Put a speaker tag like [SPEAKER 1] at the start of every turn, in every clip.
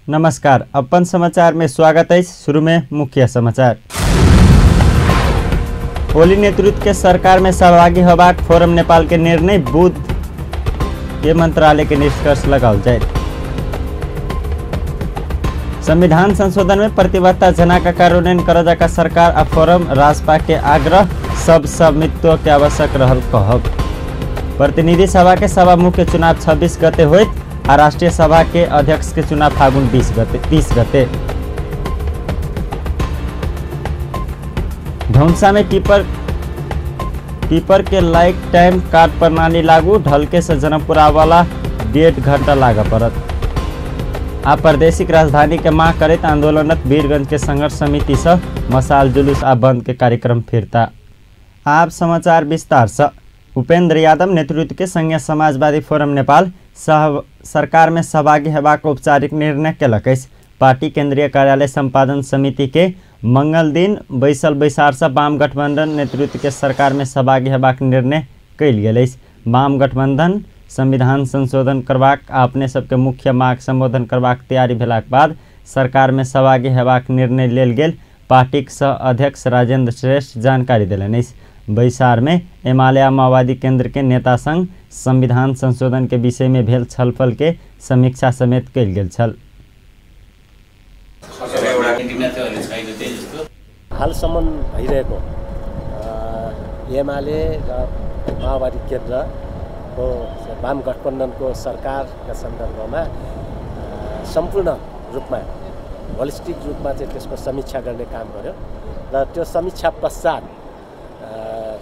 [SPEAKER 1] नमस्कार, अपन समाचार में स्वागत है। शुरू में मुख्य समाचार। ओली नेतृत्व के सरकार में सहभागी होबाक फोरम नेपाल के निर्णय बुध के मंत्रालय के निष्कर्ष लगाओल जाए। संविधान संशोधन में प्रतिबद्धता जना का कार्यान्वयन कर जाका सरकार आ फोरम राजपा के आग्रह, सब स्वामित्व के आवश्यक रहल कहब। प्रतिनिधि सभा के सभामुख के चुनाव 26 गते होइत आ राष्ट्रीय सभा के अध्यक्ष के चुनाव फागुन 20 गते 30 गते। धौंसा में टिपर के लाइक टाइम कार्ड प्रणाली लागू, ढलके से जनकपुर वाला 1.5 घंटा लाग पड़त। आ प्रादेशिक राजधानी के मांग करैत आंदोलनरत वीरगंज के संघर्ष समिति से मसाल जुलूस आ बंद के कार्यक्रम फिरता। आप समाचार विस्तार से। उपेंद्र यादव नेतृत्व के संघीय समाजवादी फोरम नेपाल सरकार में सहभागी हेबाक औपचारिक निर्णय केलक अछि। पार्टी केंद्रीय कार्यालय संपादन समिति के मंगल दिन बैसल बैसार से वाम गठबंधन नेतृत्व के सरकार में सहभागी हेबाक निर्णय कयल गेल अछि। वाम गठबंधन संविधान संशोधन करबाक आ अपने सबके मुख्य मांग संबोधन करबाक तैयारी भेलाक बाद सरकार में सहभागी हेबाक निर्णय लेल गेल पार्टीक सह अध्यक्ष राजेंद्र श्रेष्ठ जानकारी देलनि अछि। बैसार में एमाले आ माओवादी केंद्र के नेता संग संविधान संशोधन के विषय में भेल छलफल के समीक्षा समेत कयल गेल छल।
[SPEAKER 2] हालसम्म भइरहेको एमाले र माओवादी केन्द्रको वाम गठबन्धनको सरकारका सन्दर्भमा सम्पूर्ण रूपमा होलिस्टिक रूपमा चाहिँ त्यसको समीक्षा गर्ने काम गर्यो र त्यो समीक्षा पश्चात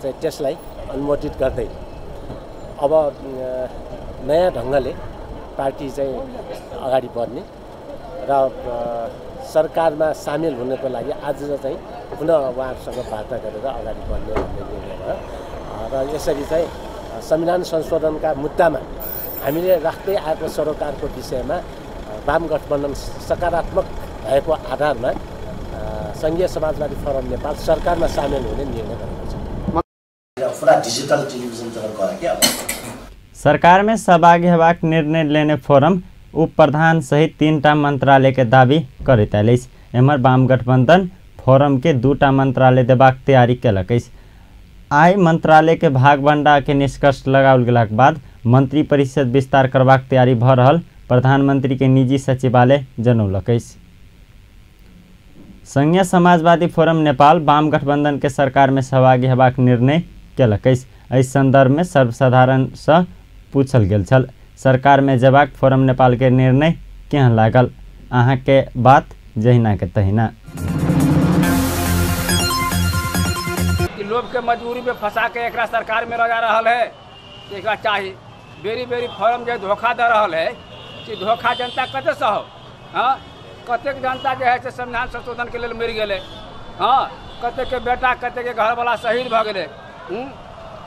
[SPEAKER 2] चाहिँ त्यसलाई अनुमोदित गर्दै अब नयाँ ढङ्गले पार्टी चाहिँ अगाडि बढ्ने र सरकारमा सामेल हुनको लागि आज चाहिँ पुनः उहाँहरूसँग वार्ता गरेर अगाडि बढ्ने भन्ने निर्णय भयो र यसरी चाहिँ संविधान संशोधनका मुद्दामा हामीले राख्दै आएको सरोकारको विषयमा वाम गठबन्धन सकारात्मक भएको आधारमा सङ्घीय समाजवादी फोरम नेपाल सरकारमा सामेल हुने निर्णय गरेको छ।
[SPEAKER 1] सरकार में सहभागी हेबाक निर्णय लेने फोरम उप प्रधान सहित 3टा मंत्रालय के दावी करैत आयल अछि। एम्हर वाम गठबंधन फोरम के 2टा मंत्रालय देबाक तैयारी केलक अछि। आइ मंत्रालय के भागबंडा के निष्कर्ष लगाओल गेलाक बाद मंत्री परिषद विस्तार करबाक तैयारी भऽ रहल प्रधानमंत्री के निजी सचिवालय जनौलक अछि। संघीय समाजवादी फोरम नेपाल वाम गठबंधन के सरकार में सहभागी हेबाक निर्णय केलक अछि। एहि संदर्भ में सर्वसाधारण से पूछल गेल छल। सरकार में जेबाक फोरम नेपाल के निर्णय केहन लागल? अहाँ के बात जहिना के तहिना।
[SPEAKER 3] लोभ के मजबूरी में फंसा के एकरा सरकार में लगा रहा है। एकरा चाही बेरी बेरी फोरम जो धोखा दे रहा है कि धोखा जनता कते सहो। हाँ, कतेक जनता जो है से संविधान संशोधन के लिए मरि गेलै। हाँ, कतेक के बेटा कतेक के घरवाला शहीद भऽ गेलै।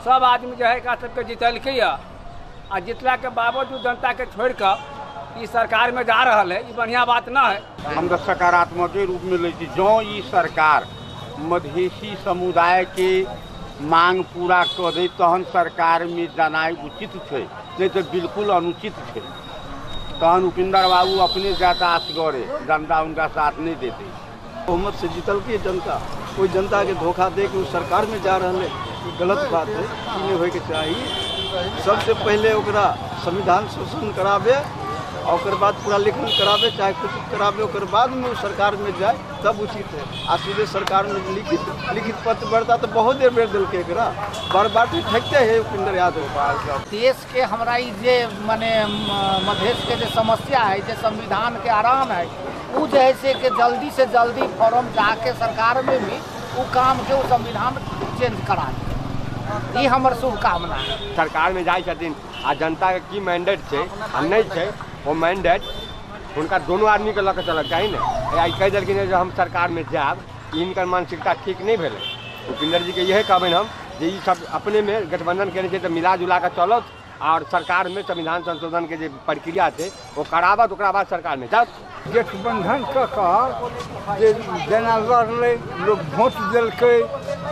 [SPEAKER 3] सब आदमी जो है एकरा सबके जितलकै आ जितला के बावजूद जनता के छोड़ कऽ ई सरकार में जा रहा है, ई बढ़िया बात न है।
[SPEAKER 4] हम तो सकारात्मक रूप में लै छी। जँ ई सरकार मधेसी समुदाय के मांग पूरा कऽ दे तहन सरकार में जानाइ उचित छै, नहीं तो बिल्कुल अनुचित छै। तहन उपेंद्र बाबू अपने जाता असगरे, जनता उनका साथ नहीं देते।
[SPEAKER 5] बहुमत से जीतल के जनता कोई जनता के धोखा दे के सरकार में जा रहा है, गलत बात है, ई नहीं होइके चाही। सबसे पहले ओकरा संविधान शोषण करावे और बाद पूरा लेखन करावे, चाहे कुछ करावे, ओकर बाद में वो सरकार में जाए तब उचित है। आ सीधे सरकार में लिखित पत्र बढ़ता तो बहुत देर बेर दिल के एकरा बार बार ठकते है उपेंद्र यादव।
[SPEAKER 6] देश के हमरा जे माने मधेश के जे समस्या है, जे संविधान के आराम है, वो जो है से कि जल्दी से जल्दी फॉर्म जाके सरकार में भी वो काम के वो संविधान चेंज करा दे, ये हमर शुभकामना है।
[SPEAKER 7] सरकार में जाए छथिन आ जनता के की मैंडेट छै आ नहीं छै, वो मैंडेट हुनका दोनों आदमी के लऽ कऽ चलक चाही ने। आइ कहि देलखिन जे हम सरकार में जायब, हिनकर मानसिकता ठीक नहीं भेलै। उपेंद्र जी के इएह कहबनि हम जे ई सब अपने में गठबंधन केने छै तऽ मिला जुला कऽ चलत और सरकार में संविधान संशोधन के जे प्रक्रिया छै वो कराबत, ओकरा बाद सरकार में जाओ।
[SPEAKER 8] गठबंधन कऽ कऽ जे जेना लड़लै लोग वोट देलकै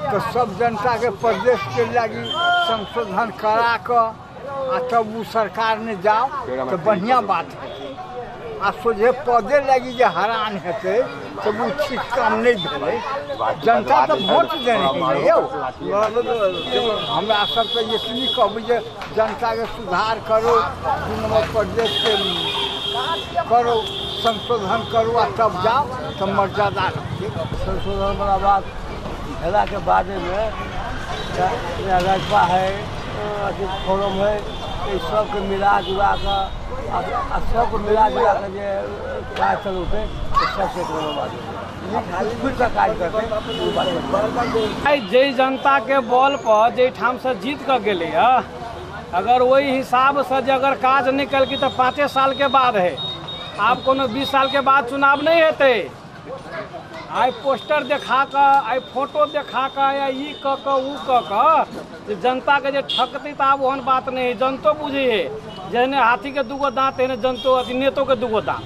[SPEAKER 8] तऽ सब जनता के प्रदेश के लागी संशोधन करा कऽ आ तब वो सरकार में जाओ तो बढ़िया बात है। आ सोझे पदे लागी जे हरान हेतै तऽ ओ ठीक काम नहि भेलै। जनता तऽ वोट देने है यौ। हमरा सब तऽ एतनी कहबै जे जनताके सुधार करो, 2 नंबर प्रदेशके करो, संशोधन करो आ तब जाओ तऽ मर्यादा रखिए।
[SPEAKER 9] संशोधन वाला बात भेलाके बादेमे राजपा है, फोरम है, ई सबके मिला जुला कऽ आ सबके मिला जुला कऽ जे काज चलौतै सबसे कोनो बात खुलिकऽ काज करतै।
[SPEAKER 10] आइ जाहि जनताके बल पर जाहि ठामसँ जीत कऽ गेलैए, अगर ओहि हिसाबसँ जे अगर काज नहि केलकै तऽ 5 सालके बाद है, आब कोनो 20 सालके बाद चुनाव नहि हेतै। आइ पोस्टर देखा कऽ, आइ फोटो देखा कऽ, या ई कऽ कऽ ओ कऽ कऽ जे जनताके जे ठकतै तऽ आब ओहन बात नहि है। जनतो बुझै है, जेहने हाथीके 2 गो दाँत तेहने जनतो अथी नेतोके 2 गो दाँत,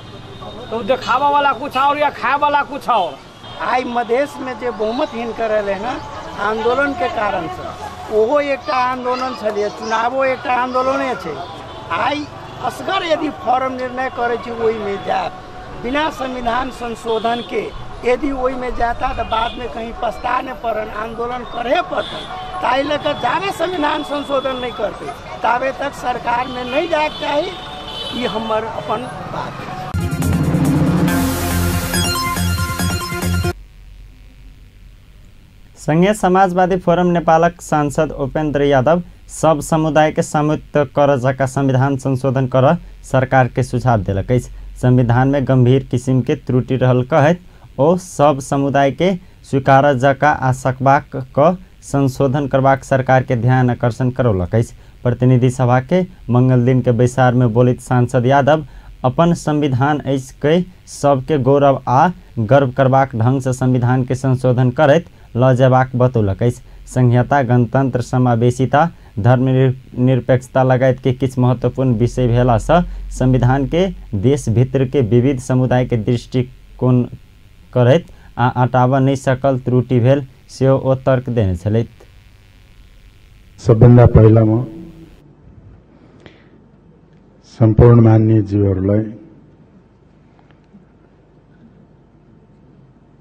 [SPEAKER 10] तऽ ओ देखाबऽवला कुछ आओर या खायवला कुछ आओर।
[SPEAKER 11] आइ मधेशमे जे बहुमत हिनकर एलै हँ आन्दोलनके कारणसँ, ओहो एकटा आन्दोलन छलियै, चुनावो एकटा आन्दोलने छै। आइ असगर यदि फॉर्म निर्णय करै छै ओहिमे जायब बिना संविधान संशोधनके, यदि ओहिमे जाता तऽ बादमे कहीं पछता नहि पड़न, आन्दोलन करहे पड़तन। ताहि लऽ कऽ जाबे संविधान संशोधन नहि करतै ताबे तक सरकारमे नहि जायके चाही, ई हमर अपन बात है।
[SPEAKER 1] संघीय समाजवादी फोरम नेपालक सांसद उपेन्द्र यादव सब समुदाय के संयुक्त कर जका संविधान संशोधन कर सरकार के सुझाव देलक अछि। संविधान में गंभीर किसिम के त्रुटि रहल कहैत ओ सब समुदाय के स्वीकार जका आ सकबाक क संशोधन करबाक सरकार के ध्यान आकर्षण करौलक अछि। प्रतिनिधि सभा के मंगल दिन के बैसार में बोलित सांसद यादव अपन संविधान अछि के सबके गौरव आ गर्व करबाक ढंग से संविधान के संशोधन करैत ल जेबाक बतौलक अछि। संघीयता, गणतंत्र, समावेशिता, धर्मनिरपेक्षता लगायत के किछु महत्वपूर्ण विषय भेला से संविधान के देश भीतर के विविध समुदाय के दृष्टिकोण करैत आ अटाबऽ नहि सकल त्रुटि भेल सेहो ओ तर्क देने छलथि।
[SPEAKER 12] सबभन्दा पहिला म सम्पूर्ण मान्यज्यूहरूलाई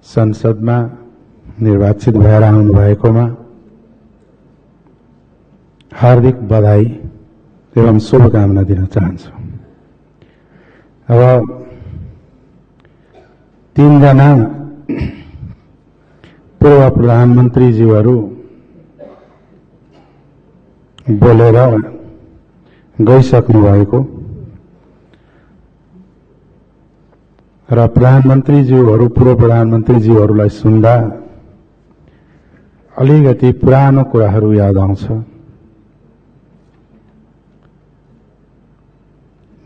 [SPEAKER 12] संसदमा निर्वाचित भएर आउनु भएकोमा हार्दिक बधाई एवं शुभकामना दिन चाहन्छु। अब 3जना पूर्व प्रधानमन्त्रीज्यूहरू बोलेर गइसक्नु भएको र प्रधानमन्त्रीज्यूहरू पूर्व प्रधानमन्त्रीज्यूहरूलाई सुन्दा अलिकति पुरानो कुराहरू याद आउँछ।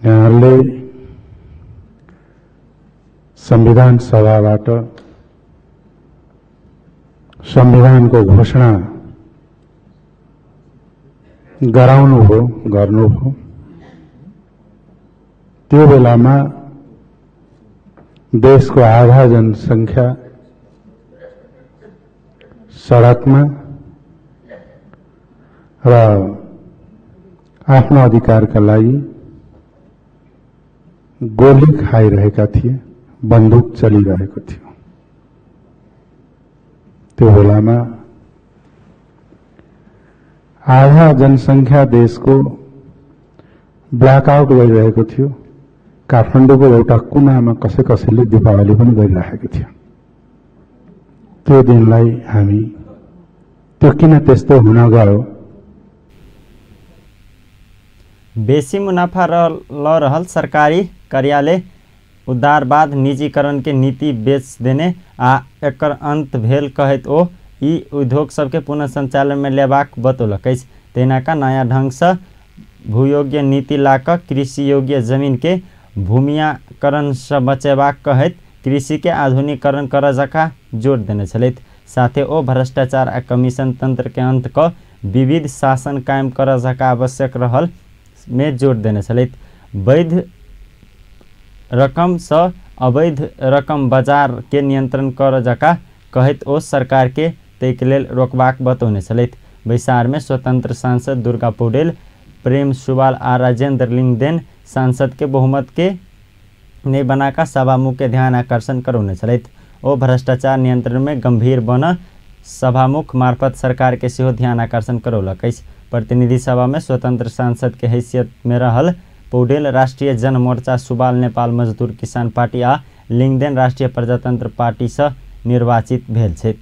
[SPEAKER 12] यहाँहरूले संविधान सभाबाट संविधानको घोषणा गराउनुभयो, गर्नुभयो। त्यो बेलामा देशको आधा जनसङ्ख्या सडकमा र आफ्नो अधिकारका लागि गोली खाइरहेका थिए, बन्दुक चलिरहेको थियो। त्यो बेलामा आधा जनसङ्ख्या देशको ब्ल्याकआउट गरिरहेको थियो। काठमाडौँको एउटा कुनामा कसै कसैले दीपावली पनि गरिराखेको थियो। त्यो दिनलाई हामी त्यो किन त्यस्तो हुन गयो।
[SPEAKER 1] बेसी मुनाफा ल रहल सरकारी कार्यालय उदारवाद निजीकरण के नीति बेच देने आ एकर अंत भेल कहैत ओ ई उद्योग सबके पुनः संचालन में लेबाक बतौलक अछि। तहिना का नया ढंग से भूयोग्य नीति लाक कृषि योग्य जमीन के भूमियाकरण से बचेबाक कहैत कृषि के आधुनिकीकरण कर जका जोर देने छलथि। साथे ओ भ्रष्टाचार आ कमीशन तंत्र के अंत क विविध शासन कायम कर जका आवश्यक रहल में जोर देने छलथि। वैध रकम से अवैध रकम बाजार के नियंत्रण कर जका कहैत ओ सरकार के ताहिके लेल रोकबाक बतौने छलथि। बैसार में स्वतंत्र सांसद दुर्गा पौडेल, प्रेम सुवाल आ राजेंद्र लिंगदेन सांसद के बहुमत के नहि बनाकऽ सभामुख के ध्यान आकर्षण करौने छलथि। ओ भ्रष्टाचार नियंत्रण में गंभीर बन सभामुख मार्फत सरकार के सेहो ध्यान आकर्षण करौलक अछि। प्रतिनिधि सभा में स्वतंत्र सांसद के हैसियत में रहल पौडेल राष्ट्रिय जनमोर्चा, सुबाल नेपाल मजदूर किसान पार्टी आ लिंगदेन राष्ट्रिय प्रजातंत्र पार्टी से निर्वाचित भेल छथि।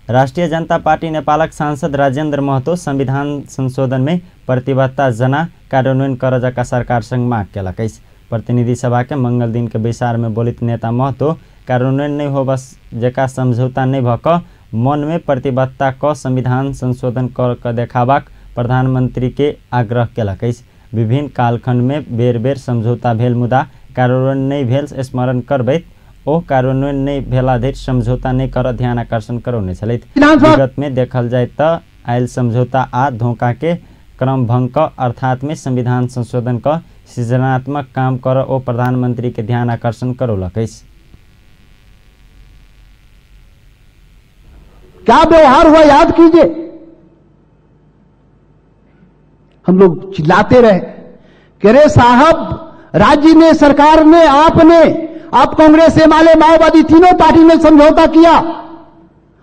[SPEAKER 1] राष्ट्रिय जनता पार्टी नेपालक सांसद राजेन्द्र महतो संविधान संशोधन में प्रतिबद्धता जना कार्यान्वयन कर जका सरकार संग माग केलक अछि। प्रतिनिधि सभा के मंगल दिन के बैसार में बोलित नेता महतो कार्यान्वयन नहीं होबा जका समझौता नहीं भऽ कऽ मन में प्रतिबद्धता क संविधान संशोधन कर के देखाबाक प्रधानमंत्री के आग्रह केलक अछि। विभिन्न कालखंड में बेर बेर समझौता भेल मुदा कार्यान्वयन नहीं भेल स्मरण करबैत ओ कार्यान्वयन नहीं भेला धरि समझौता नहीं कर ध्यान आकर्षण करौने छलथि। विगत में देखल जाय तऽ आयल समझौता आ धोखा के क्रम भंग क अर्थात में संविधान संशोधन क सृजनात्मक काम कर ओ प्रधानमंत्री के ध्यान आकर्षण करौलक अछि।
[SPEAKER 13] क्या व्यवहार हुआ याद कीजिए। हम लोग चिल्लाते रहे कि अरे साहब, राज्य ने, सरकार ने, आपने, आप कांग्रेस, एमाले, माओवादी तीनों पार्टी ने समझौता किया,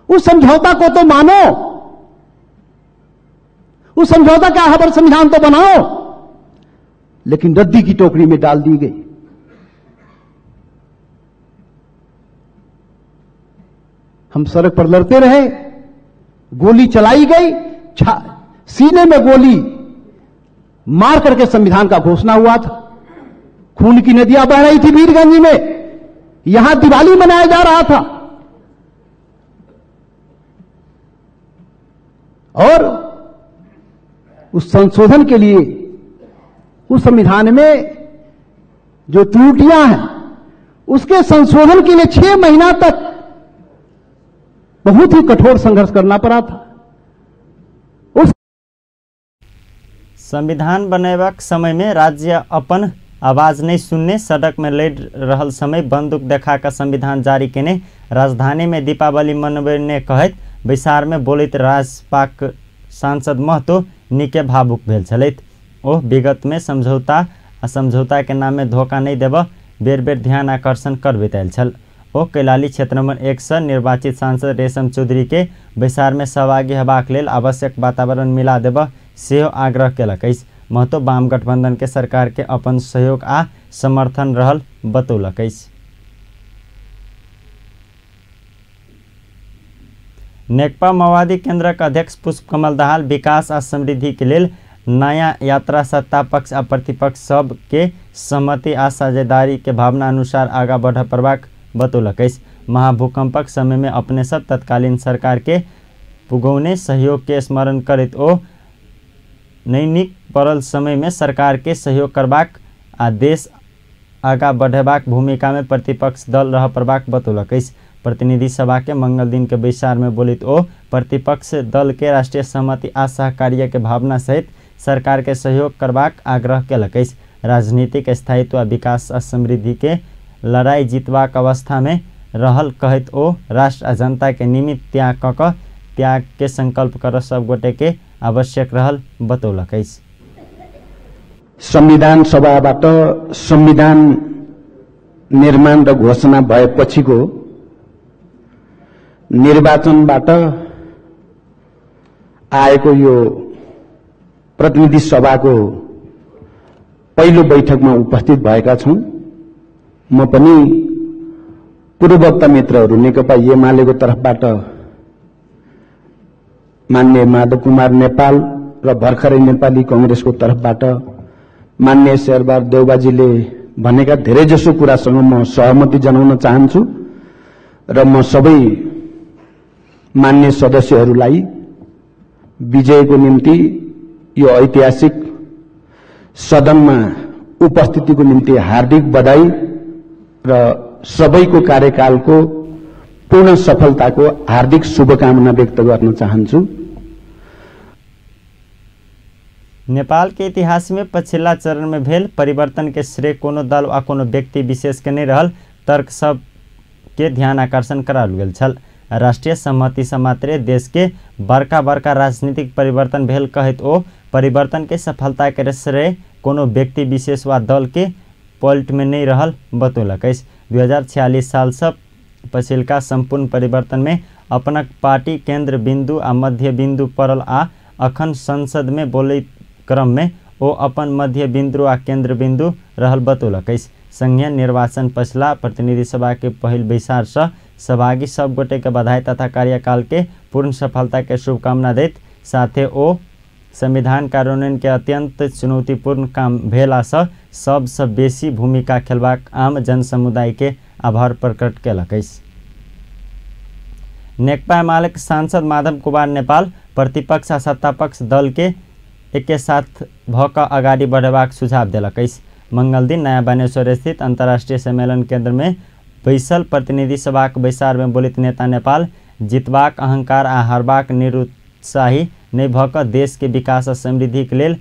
[SPEAKER 13] उस समझौता को तो मानो, उस समझौता के आधार पर संविधान तो बनाओ। लेकिन रद्दी की टोकरी में डाल दी गई। हम सड़क पर लड़ते रहे, गोली चलाई गई, सीने में गोली मार करके संविधान का घोषणा हुआ था। खून की नदियां बह रही थी वीरगंज में, यहां दिवाली मनाया जा रहा था। और उस संशोधन के लिए, उस संविधान में जो त्रुटियां हैं उसके संशोधन के लिए 6 महीना तक बहुत ही कठोर संघर्ष करना पड़ा था। उस
[SPEAKER 1] संविधान बनेबाक समय में राज्य अपन आवाज नहीं सुनने, सड़क में लड़ रहल समय बंदूक देखा कर संविधान जारी केने राजधानी में दीपावली मनबेने कहैत बैसार में बोलैत राजपाक सांसद महतो निके भावुक भेल छलथि। ओ विगत में समझौता आ समझौता के नाम में धोखा नहीं देब बेर बेर ध्यान आकर्षण करबैत आयल छल। ओ कैलाली क्षेत्र नंबर 1 से निर्वाचित सांसद रेशम चौधरी के बैसार में सहभागी हेबाक लेल आवश्यक वातावरण मिला देब सेहो आग्रह केलक अछि। महतो वाम गठबंधन के सरकार के अपन सहयोग आ समर्थन रहल बतौलक अछि। नेकपा माओवादी केंद्रक अध्यक्ष पुष्पकमल दाहाल विकास आ समृद्धि के लेल नया यात्रा सत्ता पक्ष आ प्रतिपक्ष सब के सहमति आ साझेदारी के भावना अनुसार आगा बढ़ पड़बाक बतौलक अछि। महाभूकंपक समय में अपने सब तत्कालीन सरकार के पुगौने सहयोग के स्मरण करैत ओ नैनिक पड़ल समय में सरकार के सहयोग करबाक आ देश आगा बढ़ेबाक भूमिका में प्रतिपक्ष दल रह पड़बाक बतौलक अछि। प्रतिनिधि सभा के मंगल दिन के बैसार में बोलित ओ प्रतिपक्ष दल के राष्ट्रीय सहमति आ सहकार्य के भावना सहित सरकार के सहयोग करबाक आग्रह केलक अछि। राजनीतिक स्थायित्व आ विकास आ समृद्धि के लड़ाई जीतबाक अवस्था में रहल कहैत ओ राष्ट्र आ जनता के निमित्त त्याग क कऽ त्याग के संकल्प कर सब गोटे के आवश्यक रहल बतौलक अछि।
[SPEAKER 13] संविधान सभाबाट संविधान निर्माण र घोषणा भएपछिको निर्वाचनबाट आएको यो प्रतिनिधि सभाको पहिलो बैठकमा उपस्थित भएका छौं। म पनि पूर्ववक्ता मित्रहरू नेकपा एमालेको तर्फबाट मान्य माधव कुमार नेपाल र भर्खरै नेपाली कंग्रेसको तर्फबाट मान्य शेरबहादुर देउवाजीले भनेका धेरैजसो कुरासँग म सहमति जनाउन चाहन्छु र म सबै मान्य सदस्यहरूलाई विजयको निम्ति यो ऐतिहासिक सदनमा उपस्थितिको निम्ति हार्दिक बधाई र सबैको कार्यकालको पूर्ण सफलताको हार्दिक शुभकामना व्यक्त गर्न चाहन्छु।
[SPEAKER 1] नेपाल के इतिहास में पछिल्ला चरण में भेल परिवर्तन के श्रेय कोनो दल आ कोनो व्यक्ति विशेष के नहीं रहल तर्क सब के ध्यान आकर्षण कराओल गेल छल। राष्ट्रीय सहमति से मात्रे देश के बड़का बड़का राजनीतिक परिवर्तन भेल कहैत ओ परिवर्तन के सफलता के श्रेय कोनो व्यक्ति विशेष वा दल के पल्ट में नहीं रहल बतौलक अछि। 2046 साल से पछिलका संपूर्ण परिवर्तन में अपनक पार्टी केंद्र बिंदु आ मध्य बिंदु पड़ल आ अखन संसद में बोले क्रम में ओ अपन मध्य बिंदु आ केंद्र बिंदु रहल बतौलक अछि। संघीय निर्वाचन पछिला प्रतिनिधि सभा के पहिल बैसार से सहभागी सब गोटे के बधाई तथा कार्यकाल के पूर्ण सफलता के शुभकामना दैत साथे ओ संविधान कार्यान्वयन के अत्यंत चुनौतीपूर्ण काम भेला से सबसे बेसी भूमिका खेलबाक आम जनसमुदाय के आभार प्रकट केलक अछि। नेकपा एमाले के सांसद माधव कुमार नेपाल प्रतिपक्ष आ सत्तापक्ष दल के एके साथ भ क अगाडि बढ़ेबाक सुझाव देलक अछि। मंगल दिन नयाँ बानेश्वर स्थित अंतर्राष्ट्रीय सम्मेलन केंद्र में बैसल प्रतिनिधि सभाक बैसार में बोलित नेता नेपाल जीतबाक अहंकार आ हारबाक निरुत्साही नहि भ क देश के विकास आ समृद्धि के लेल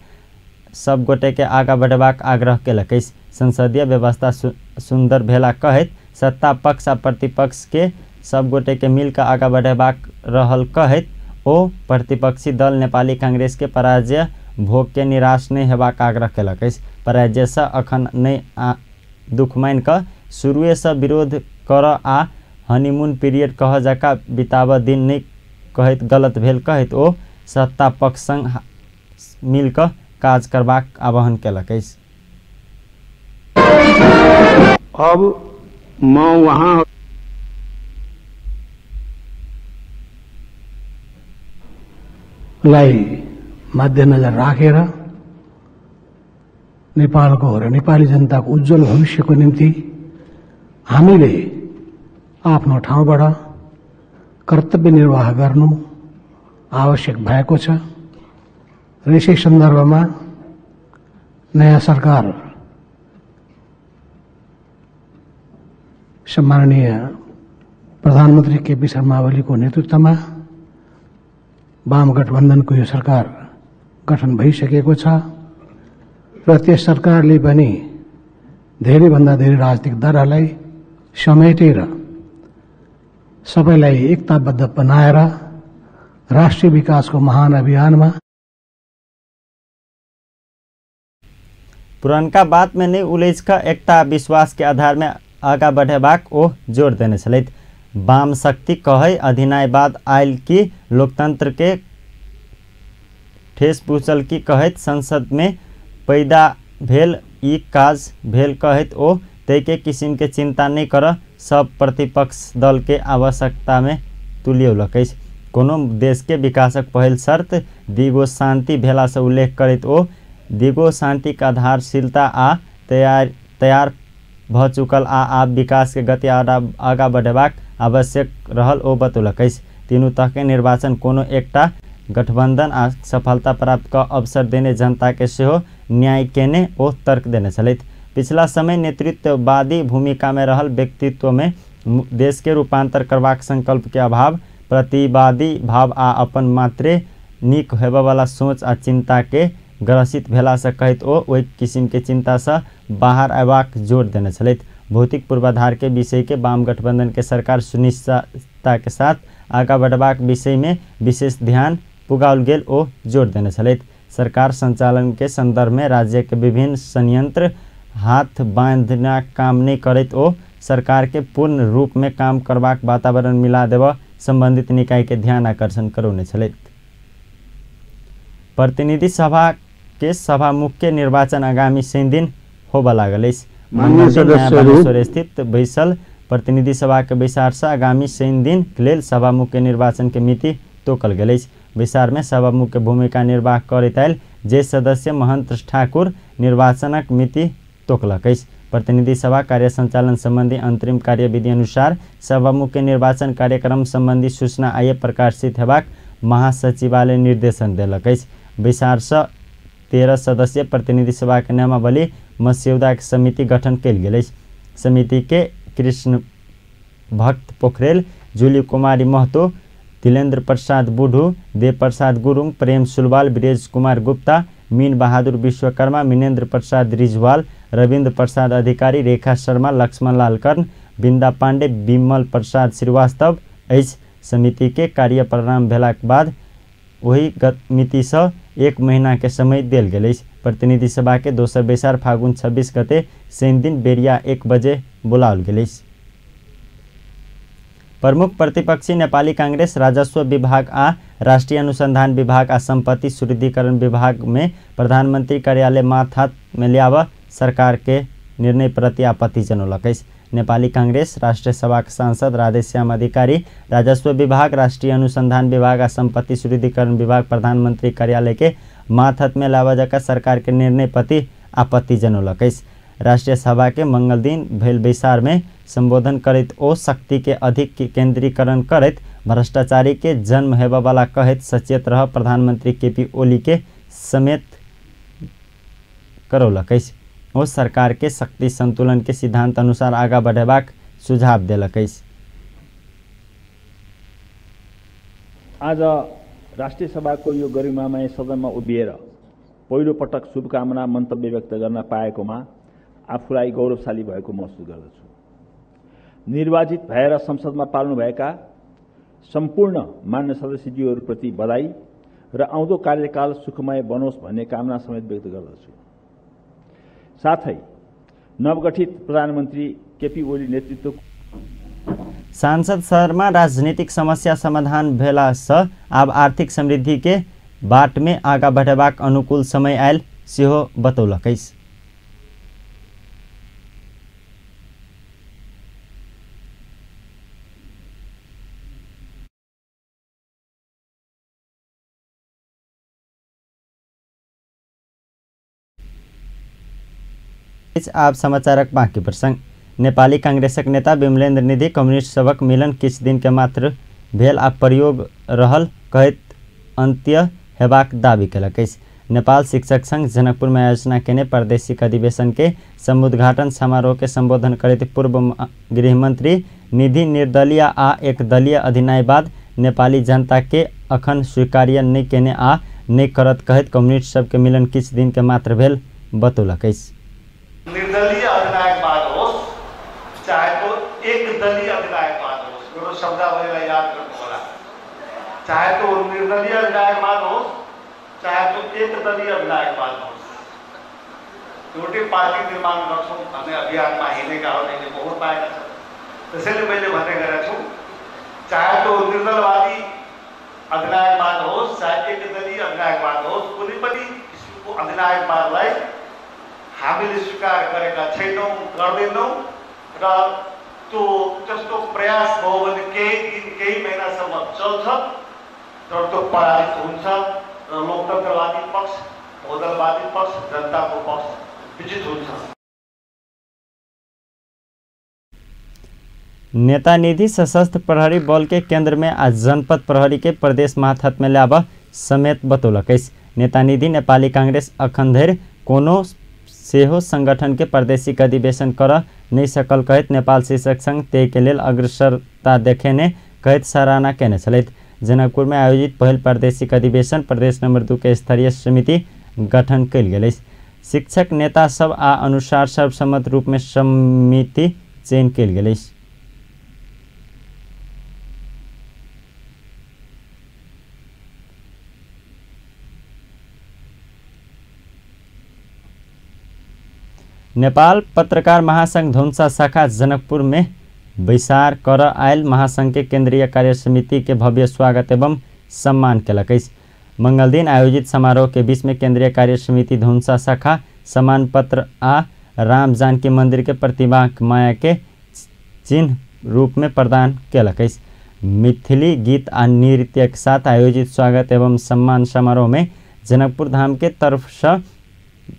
[SPEAKER 1] सब गोटे के आगा बढ़ेबाक आग्रह केलक अछि। संसदीय व्यवस्था सुंदर भेला कहैत सत्ता पक्ष आ प्रतिपक्ष के सब गोटे के मिल क आगा बढ़ेबाक रहल कहैत ओ प्रतिपक्षी दल नेपाली कांग्रेस के पराजय भोग के निराश नहि हेबाक आग्रह केलक अछि। पराजय से अखन नहि दुख मानि क शुरुए से विरोध कर आ हनीमून पीरियड कह जका बिताब दिन नहि कहैत गलत भेल कहैत ओ सत्ता पक्ष संग मिल क काज करबाक आह्वान केलक अछि।
[SPEAKER 12] अब म वहाँ
[SPEAKER 14] लाई मध्यनजर राखेर नेपालको र नेपाली जनताको उज्जवल भविष्यको निम्ति हामीले आफ्नो ठाउँबाट कर्तव्य निर्वाह गर्नु आवश्यक भएको छ र यसै सन्दर्भमा नयाँ सरकार सम्माननीय प्रधानमन्त्री केपी शर्मा ओलीको नेतृत्वमा वाम गठबन्धनको यो सरकार गठन भइसकेको छ र त्यस सरकारले पनि धेरैभन्दा धेरै राजनीतिक दलहरूलाई समेटेर सबैलाई एकताबद्ध बनाएर राष्ट्रिय विकासको महान अभियानमा
[SPEAKER 1] पुरनका बात में नहीं उलझ क एकता विश्वास के आधार में आगा बढ़ेबाक ओ जोर देने छलथि। वाम शक्ति कहै अधिनायवाद आयल कि लोकतंत्र के ठेस पहुँचल की कहैत संसद में पैदा भेल ई काज भेल कहैत ओ तैके किसिम के चिंता नहीं कर सब प्रतिपक्ष दल के आवश्यकता में तुलियौलक अछि। कोनो देश के विकासक पहिल शर्त दिगो शांति भेला से उल्लेख करैत ओ दिगो शांति के आधारशीलता आ तैयार भ चुकल आ आब विकास के गति आगा बढ़ेबाक आवश्यक रहल ओ बतौलक अछि। तीनू तह के निर्वाचन कोनो एकटा गठबंधन आ सफलता प्राप्त क अवसर देने जनता के सेहो न्याय केने ओ तर्क देने छलथि। पिछला समय नेतृत्ववादी भूमिका में रहल व्यक्तित्व में देश के रूपांतर करबाक संकल्प के अभाव, प्रतिवादी भाव आ अपन मात्रे नीक होबयवला सोच आ चिंता के ग्रसित भेला से कहैत ओ ओहि किसिम के चिंता से बाहर अयबाक जोर देने छलथि। भौतिक पूर्वाधार के विषय के वाम गठबंधन के सरकार सुनिश्चितता के साथ आगा बढ़बाक विषय में विशेष ध्यान पुगाओल गेल ओ जोर देने छलथि। सरकार संचालन के संदर्भ में राज्य के विभिन्न संयंत्र हाथ बांधना काम नहीं करैत ओ सरकार के पूर्ण रूप में काम करबाक वातावरण मिला देव संबंधित निकाय के ध्यान आकर्षण करौने छलथि। प्रतिनिधि सभा के सभामुख के निर्वाचन आगामी शनि दिन होबय लागल अछि। बानेश्वर स्थित बैसल प्रतिनिधि सभा के बैसार से आगामी शनि दिन के लेल सभामुख के निर्वाचन के मिति तोकल गेल अछि। बैसार में सभामुख के भूमिका निर्वाह करैत आयल ज्येष्ठ सदस्य महंत ठाकुर निर्वाचनक मिति तोकलक अछि। प्रतिनिधि सभा कार्य संचालन संबंधी अंतरिम कार्यविधि अनुसार सभामुख के निर्वाचन कार्यक्रम संबंधी सूचना आइए प्रकाशित हेबाक महासचिवालय निर्देशन देलक अछि। बैसार से 13 सदस्यीय प्रतिनिधि सभा के नियमावली मस्यौदा के समिति गठन कयल गेल अछि। समिति के कृष्ण भक्त पोखरेल, जूली कुमारी महतो, दिलेन्द्र प्रसाद बुढ़ू, देव प्रसाद गुरुङ, प्रेम सुलवाल, ब्रेज कुमार गुप्ता, मीन बहादुर विश्वकर्मा, मिनेन्द्र प्रसाद रिजवाल, रविन्द्र प्रसाद अधिकारी, रेखा शर्मा, लक्ष्मण लाल कर्ण, बिंदा पांडे, विमल प्रसाद श्रीवास्तव अछि। समिति के कार्य प्रारंभ भेलाक बाद वही मिति से 1 महीना के समय देल गेल अछि। प्रतिनिधि सभा के दोसर बैसार फागुन 26 गते शनि दिन बेरिया 1 बजे बोलाओल गेल अछि। प्रमुख प्रतिपक्षी नेपाली कांग्रेस राजस्व विभाग आ राष्ट्रीय अनुसंधान विभाग आ संपत्ति सुदृढीकरण विभाग में प्रधानमंत्री कार्यालय माथात में ल्याब सरकार के निर्णय प्रति आपत्ति जनौलक अछि। नेपाली कांग्रेस राष्ट्रिय सभा के सांसद राधेश्याम अधिकारी राजस्व विभाग, राष्ट्रीय अनुसंधान विभाग आ संपत्ति सुदृढीकरण विभाग प्रधानमंत्री कार्यालय के माथत में लाबऽ जका सरकार के निर्णय प्रति आपत्ति जनौलक अछि। राष्ट्रिय सभा के मंगल दिन भेल बैसार में संबोधन करैत ओ शक्ति के अधिक केंद्रीकरण करैत भ्रष्टाचारी के जन्म हेबऽवाला कहैत सचेत रह प्रधानमंत्री केपी ओली के समेत करौलक अछि। ओ सरकार के शक्ति संतुलन के सिद्धांत अनुसार आगा बढ़ेबाक सुझाव देलक अछि।
[SPEAKER 15] आज राष्ट्रिय सभाको यो गरिमामय सदनमा उभिएर पहिलो पटक शुभकामना मन्तव्य व्यक्त गर्न पाएकोमा आफूलाई गौरवशाली भएको महसुस गर्दछु। निर्वाचित भएर संसदमा पाल्नुभएका सम्पूर्ण मान्य सदस्यज्यूहरूप्रति बधाई र आउँदो कार्यकाल सुखमय बनोस् भन्ने कामना समेत व्यक्त गर्दछु। साथै नवगठित प्रधानमन्त्री केपी ओली नेतृत्व
[SPEAKER 1] सांसद शर्मा राजनीतिक समस्या समाधान भेला सँ आब आर्थिक समृद्धि के बाट में आगा बढ़ेबाक अनुकूल समय आयल सेहो बतौलक अछि। आप समाचारक बाँकी प्रसंग। नेपाली कांग्रेसक नेता विमलेन्द्र निधि कम्युनिस्ट सभक मिलन किछु दिन के मात्र भेल आ प्रयोग रहल कहैत अन्त्य हेबाक दावी केलक अछि। नेपाल शिक्षक संघ जनकपुर में आयोजना केने प्रादेशिक अधिवेशन के समुद्घाटन समारोह के संबोधन करैत पूर्व गृहमंत्री निधि निर्दलीय आ एकदलीय अधिनायवाद नेपाली जनता के अखन स्वीकार्य नहि केने आ नहि करत कहैत कम्युनिस्ट सबके मिलन किछु दिन के मात्र भेल बतौलक अछि।
[SPEAKER 16] निर्दलीय अधिनायकवाद होस् चाहे तो एकदलीय अधिनायकवाद होस्, मेरो शब्दावलीलाई याद गर्नु होला। चाहे तो निर्दलीय अधिनायकवाद होस् चाहे तो एकदलीय अधिनायकवाद होस्, एउटै पार्टी निर्माण गर्छौँ भन्ने अभियानमा हिँडेकाहरूले बहुत पाएका छन्। त्यसैले मैले भन्ने गरेको छु, चाहे तो निर्दलवादी अधिनायकवाद होस् चाहे एकदलीय अधिनायकवाद होस्, कुनै पनि किसिमको अधिनायकवादलाई हामीले स्वीकार गरेका छैनौँ, गर्दैनौँ र त्यो त्यस्तो प्रयास भयो भने केही दिन केही महिनासम्म चल्छ तर त्यो पराजित हुन्छ र लोकतन्त्रवादी पक्ष, बहुदलवादी पक्ष, जनताको पक्ष विजित हुन्छ।
[SPEAKER 1] नेता निधि सशस्त्र प्रहरी बल के केंद्र में आज जनपद प्रहरी के प्रदेश माथत में ल्याब समेत बतौलक अछि। नेता निधि नेपाली कांग्रेस अखन धरि कोनो सेहो संगठन के प्रादेशिक अधिवेशन कर नहि सकल कहैत नेपाल शिक्षक संघ ते के लेल अग्रसरता देखेने कहैत सराहना केने छलथि। जनकपुर में आयोजित पहिल प्रादेशिक अधिवेशन प्रदेश नंबर 2 के स्तरीय समिति गठन कयल गेल अछि। शिक्षक नेता सब आ अनुसार सर्वसम्मत रूप में समिति चयन कयल गेल अछि। नेपाल पत्रकार महासंघ धौंसा शाखा जनकपुर में बैसार कर आयल महासंघ के केंद्रीय कार्य समिति के भव्य स्वागत एवं सम्मान केलक अछि। मंगल दिन आयोजित समारोह के बीच में केंद्रीय कार्य समिति धौंसा शाखा सम्मान पत्र आ राम जानकी मंदिर के प्रतिमा माया के चिन्ह रूप में प्रदान केलक अछि। मिथिली गीत आ नृत्य के साथ आयोजित स्वागत एवं सम्मान समारोह में जनकपुर धाम के तरफ से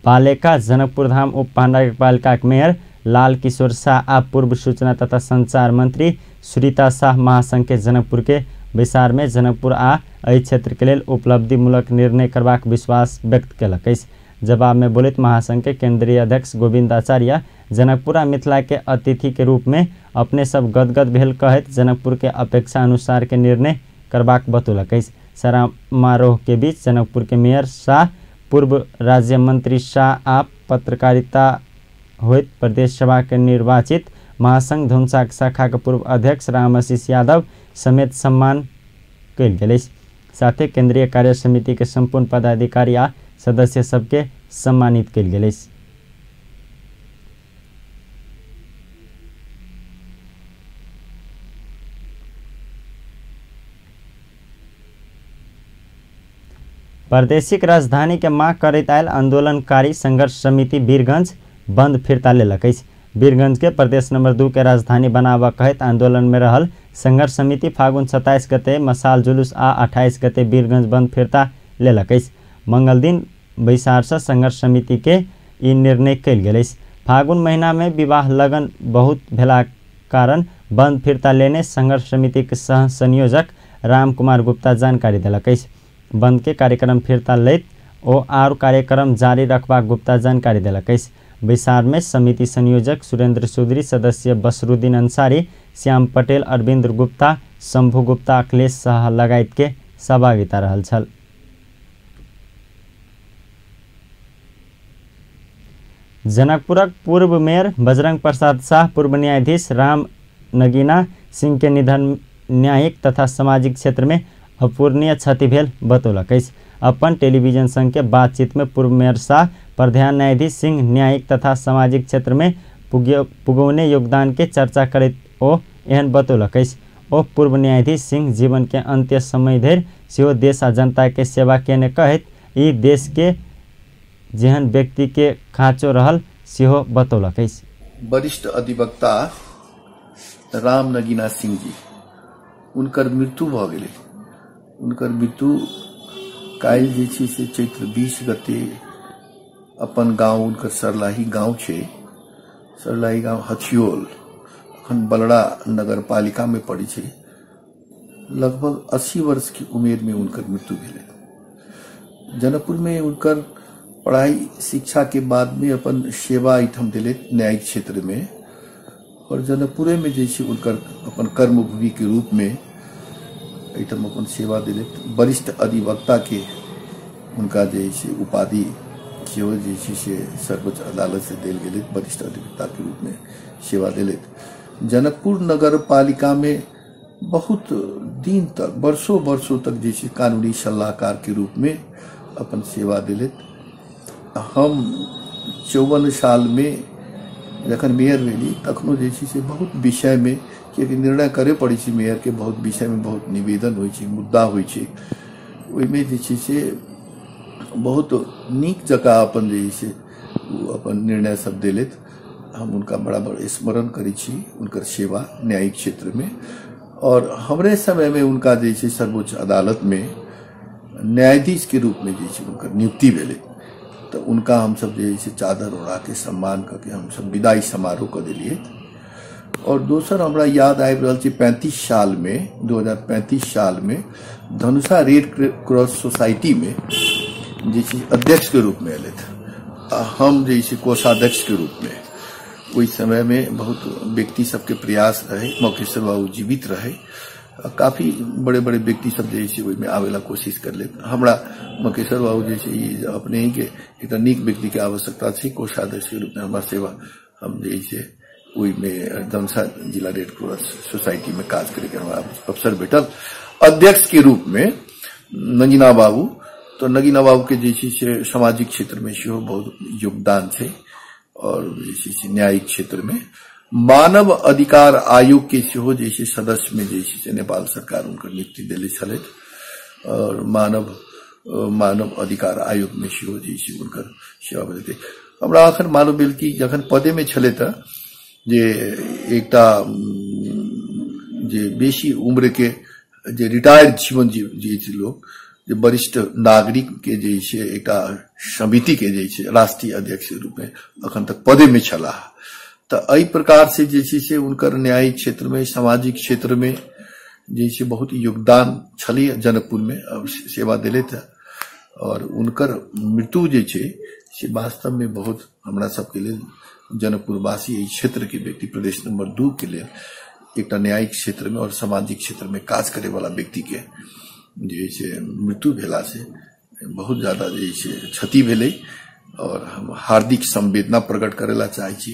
[SPEAKER 1] बालेका जनकपुर धाम उप महानगरपालिका के मेयर लाल किशोर शाह आ पूर्व सूचना तथा संचार मंत्री सुरीता शाह महासंघ के जनकपुर के बैसार में जनकपुर आ एहि क्षेत्र के लेल उपलब्धिमूलक निर्णय करबाक विश्वास व्यक्त केलक अछि। जवाब में बोलैत महासंघ के केंद्रीय अध्यक्ष गोविंद आचार्य जनकपुर आ मिथिला के अतिथि के रूप में अपने सब गदगद भेल कहैत जनकपुर के अपेक्षा अनुसार के निर्णय करबाक बतौलक अछि। समारोह के बीच जनकपुर के मेयर शाह, पूर्व राज्य मंत्री शाह आ पत्रकारिता होइत प्रदेश सभा के निर्वाचित महासंघ धौंसा शाखा के पूर्व अध्यक्ष राम आशीष यादव समेत सम्मान कयल गेल अछि। साथे केंद्रीय कार्य समिति के संपूर्ण पदाधिकारी आ सदस्य सबके सम्मानित कयल गेल अछि। प्रादेशिक राजधानी के मांग करैत आयल आंदोलनकारी संघर्ष समिति वीरगंज बंद फिर्ता लेलक अछि। वीरगंज के प्रदेश नंबर 2 के राजधानी बनाबऽ कहैत आंदोलन में रहल संघर्ष समिति फागुन 27 गते मसाल जुलूस आ 28 गते वीरगंज बंद फिर्ता लेलक अछि। मंगल दिन बैसार से संघर्ष समिति के ई निर्णय कयल गेल अछि। फागुन महीना में विवाह लगन बहुत भेला कारण बंद फिर्ता लेने संघर्ष समिति के सह संयोजक राम कुमार गुप्ता जानकारी देलक अछि। बंद के कार्यक्रम फिर्ता लैत ओ आर कार्यक्रम जारी रखबाक गुप्ता जानकारी देलक अछि। बैसार में समिति संयोजक सुरेंद्र चौधरी, सदस्य बसरुद्दीन अंसारी, श्याम पटेल, अरविंद गुप्ता, शंभु गुप्ता, अखिलेश शाह लगायत के सहभागिता रहल छल। जनकपुरक पूर्व मेयर बजरंग प्रसाद शाह पूर्व न्यायाधीश राम नगीना सिंह के निधन न्यायिक तथा सामाजिक क्षेत्र में अपूरणीय क्षति भेल बतौलक अछि। अपन टेलीविजन संग के बातचीत में पूर्व मेयर शाह प्रधान न्यायाधीश सिंह न्यायिक तथा सामाजिक क्षेत्र में पुगौने योगदान के चर्चा करैत ओ एहन बतौलक अछि। ओ पूर्व न्यायाधीश सिंह जीवन के अंत्य समय धरि सेहो देश आ जनता के सेवा केने कहैत ई देश के जेहन व्यक्ति के खाँचो रहल सेहो बतौलक अछि।
[SPEAKER 17] वरिष्ठ अधिवक्ता राम नगीना सिंह जी उनकर मृत्यु भ गेलै। उनकर मृत्यु काल्हि जे छै से चैत्र 20 गते अपन गांव उनकर सरलाही गांव छै, सरलाही गांव हथियोल अखन बलड़ा नगर पालिका में पड़ै छै। लगभग 80 वर्ष की उमेर में उनकर मृत्यु भेलै। जनकपुर में उनकर पढ़ाई शिक्षा के बाद में अपन सेवा एहिठाम दिले न्यायिक क्षेत्र में और जनकपुरे में जे छै उनकर अपन कर्मभूमि के रूप में एहिठाम अपन सेवा दिले। वरिष्ठ अधिवक्ता के उनका जे छै उपाधि सेहो जे छै से सर्वोच्च अदालत से देल गेलै, वरिष्ठ अधिवक्ता के रूप में सेवा दिले। जनकपुर नगर पालिका में बहुत दिन तक वर्षों वर्षों तक जे छै कानूनी सलाहकार के रूप में अपन सेवा दिले। हम 54 साल में जखन मेयर भेली तखनो जे छै से बहुत विषय में कियाकि निर्णय करे पड़ै छै मेयर के, बहुत विषय में बहुत निवेदन होइ छै, मुद्दा होइ छै, ओहिमे जे छै से बहुत नीक जकाँ अपन जे छै ओ अपन निर्णय सब देलथि। हम हुनका बराबर स्मरण करै छी उनकर सेवा न्यायिक क्षेत्र में। और हमरे समय में उनका जे छै सर्वोच्च अदालत में न्यायाधीश के रूप में जे छै उनकर नियुक्ति भेलै। तो उनका हम सब जे छै चादर ओढ़ा के सम्मान करके हम सब विदाई समारोह कर दिलिए। और दोसर हमरा याद आबि रहल छै 35 साल में 2035 साल में धनुषा रेड क्रॉस सोसाइटी में जे छै अध्यक्ष के रूप में एलथि, हम जे छै कोषाध्यक्ष के रूप में। ओहि समय में बहुत व्यक्ति सबके प्रयास रहे, मौकेश्वर बाबू जीवित रहे, काफी बड़े बड़े व्यक्ति सब जे छै ओहिमे आबै ला कोशिश करले। हमरा मकेश्वर बाबू जे छै अपने ही के एकटा नीक व्यक्ति के आवश्यकता छै, कोषाध्यक्ष के रूप में हमरा सेवा हम जे छै ओहिमे धनुषा जिला रेड क्रॉस सोसाइटी में काज करे के हमरा अवसर भेटल। अध्यक्ष के रूप में नगीना बाबू, तो नगीना बाबू के जे छै से सामाजिक क्षेत्र में सेहो बहुत योगदान छै और जे छै से न्यायिक क्षेत्र में मानव अधिकार आयोग के सेहो जे छै सदस्य में जे छै से नेपाल सरकार उनकर नियुक्ति देले छलथि और मानव अधिकार आयोग में सेहो जे छै उनकर सेवा भेलै। हमरा अखन मालूम भेल कि जखन पदे में छलै तऽ जे एकटा जे बेसी उम्र के जे रिटायर्ड जीवन जी छै लोग, जे वरिष्ठ नागरिक के जे छै एकटा समिति के जे छै राष्ट्रीय अध्यक्ष के रूप में अखन तक पदे में छलाह। तो एहि प्रकार से जे छै से उनकर न्यायिक क्षेत्र में सामाजिक क्षेत्र में जे छै बहुत योगदान छलै जनकपुर में सेवा दिलथि और उनकर मृत्यु जे छै से वास्तव में बहुत हमरा सबके लेल जनकपुरवासी एहि क्षेत्र के व्यक्ति प्रदेश नंबर 2 के लेल एकटा न्यायिक क्षेत्र में और सामाजिक क्षेत्र में काज करे वाला व्यक्ति के जे छै मृत्यु भेला से बहुत ज्यादा जे छै क्षति भेलै और हम हार्दिक संवेदना प्रकट करे ला चाहै छी।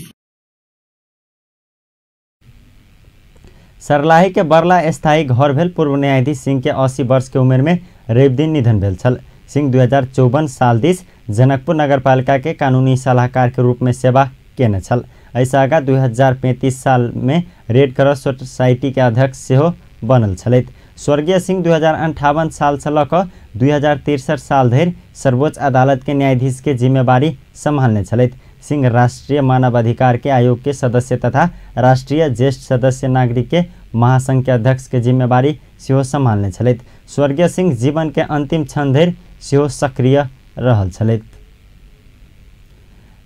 [SPEAKER 1] सर्लाही के बरला स्थायी घर भेल पूर्व न्यायाधीश सिंह के 80 वर्ष के उमेर में रवि दिन निधन भेल छल। सिंह 2054 साल this Janakpur नगरपालिका के कानूनी सलाहकार के रूप में सेवा केने छल। एहिसँ आगाँ 2035 साल में रेड क्रॉस सोसाइटी के अध्यक्ष सेहो बनल छलथि। स्वर्गीय सिंह 2058 साल से लऽ कऽ 2063 साल धरि सर्वोच्च अदालत के न्यायाधीश के जिम्मेवारी सम्हालने छलथि। सिंह राष्ट्रीय मानवाधिकार के आयोग के सदस्य तथा राष्ट्रीय ज्येष्ठ सदस्य नागरिक के महासंघ के अध्यक्ष के जिम्मेवारी सेहो सम्हालने छलथि। स्वर्गीय सिंह जीवन के अंतिम क्षण धरि सेहो सक्रिय रहल छलथि।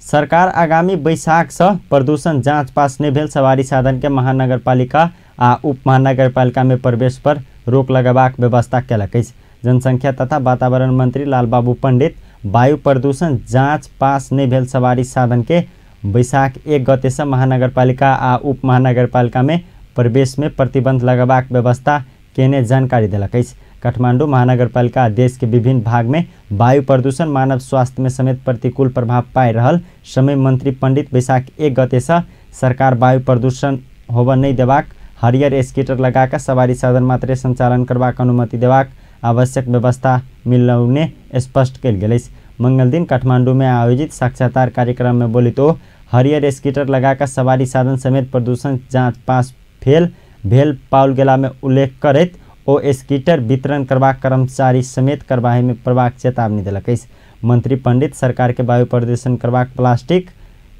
[SPEAKER 1] सरकार आगामी बैसाख से प्रदूषण जांच पास नहि भेल सवारी साधन के महानगरपालिका आ उप महानगरपालिका में प्रवेश पर रोक लगेबाक व्यवस्था केलक अछि। जनसंख्या तथा वातावरण मंत्री लालबाबू पंडित वायु प्रदूषण जांच पास नहि भेल सवारी साधन के बैसाख 1 गते से महानगरपालिका आ उप महानगरपालिका में प्रवेश में प्रतिबंध लगेबाक व्यवस्था केने जानकारी देलक अछि। काठमांडू महानगरपालिका देश के विभिन्न भाग में वायु प्रदूषण मानव स्वास्थ्य में समेत प्रतिकूल प्रभाव पाइ रहल समय मंत्री पंडित बैसाख 1 गते से सरकार वायु प्रदूषण होबय नहि देबाक, हरियर स्कूटर लगाकर सवारी साधन मात्रे संचालन करबाक अनुमति देबाक आवश्यक व्यवस्था मिलौने स्पष्ट कयल गेल अछि। मंगल दिन काठमांडू में आयोजित साक्षात्कार कार्यक्रम में बोलित ओ हरियर स्कूटर लगाकर सवारी साधन समेत प्रदूषण जाँच पास फेल भेल पाओल गेला में उल्लेख करैत ओ स्कूटर वितरण करबाक कर्मचारी समेत कार्रवाई में पड़बाक चेतावनी देलक अछि। मंत्री पंडित सरकार के वायु प्रदूषण करबाक प्लास्टिक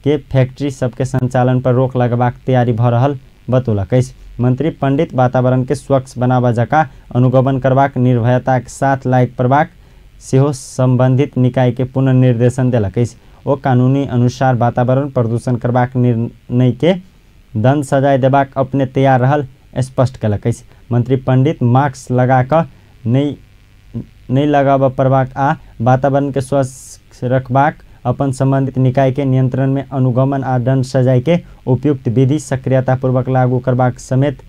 [SPEAKER 1] के फैक्ट्री सबके संचालन पर रोक लगबाक तैयारी भऽ रहल बतौलक अछि। मंत्री पंडित वातावरण के स्वच्छ बनाबऽ जकाँ अनुगमन करबाक निर्भयता के साथ लायक पड़बाक सेहो संबंधित निकाय के पुनर्निर्देशन देलक अछि। ओ कानूनी अनुसार वातावरण प्रदूषण करबाक निर्णय के दंड सजाय देबाक अपने तैयार रहल स्पष्ट केलक अछि। मंत्री पंडित मास्क लगाकऽ नहि लगाबऽ पड़बाक आ वातावरण के स्वच्छ रखबाक अपन संबंधित निकाय के नियंत्रण में अनुगमन आ दंड सजाय के उपयुक्त विधि सक्रियतापूर्वक लागू करबाक समेत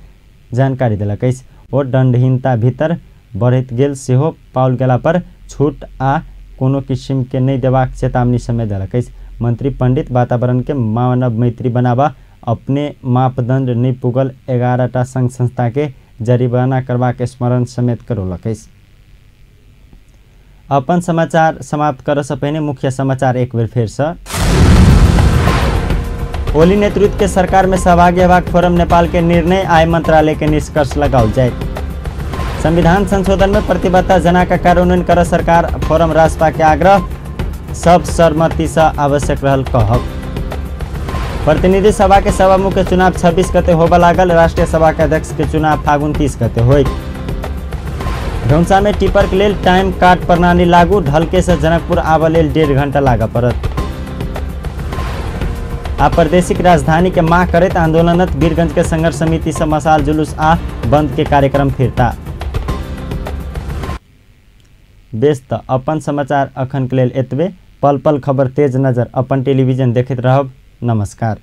[SPEAKER 1] जानकारी देलक अछि। ओ दंडहीनता भीतर बढ़ैत गेल सेहो पाओल गेला पर छूट आ कोनो किसिम के नहि देबाक चेतावनी समेत देलक अछि। मंत्री पंडित वातावरण के मानव मैत्री बनाबऽ अपने मापदंड नहि पुगल 11टा संघ संस्था के जरिमाना करबाक स्मरण समेत करौलक अछि। अपन समाचार समाप्त करऽ से पहिने मुख्य समाचार एक बेर फेर से। ओली नेतृत्व के सरकार में सहभागी हेबाक फोरम नेपाल के निर्णय आय मंत्रालय के निष्कर्ष लगाओल जाय। संविधान संशोधन में प्रतिबद्धता जना का कार्यान्वयन कर सरकार फोरम राजपा के आग्रह, सब सहमति से आवश्यक रहल कहब। प्रतिनिधि सभा के सभामुख के चुनाव 26 गते होबय लागल, राष्ट्रीय सभा के अध्यक्ष के चुनाव फागुन 30 गते होय। धनुषा में टिपर के लेल टाइम कार्ड प्रणाली लागू, ढलके से जनकपुर आबऽ लेल 1.5 घंटा लागऽ पड़त। आ प्रादेशिक राजधानी के मांग करैत आंदोलनरत वीरगंज के संघर्ष समिति से मशाल जुलूस आ बंद के कार्यक्रम फिरता। बेस त अपन समाचार अखन के लेल एतबे। पल पल खबर तेज नजर अपन टेलीविजन देखैत रहब। नमस्कार।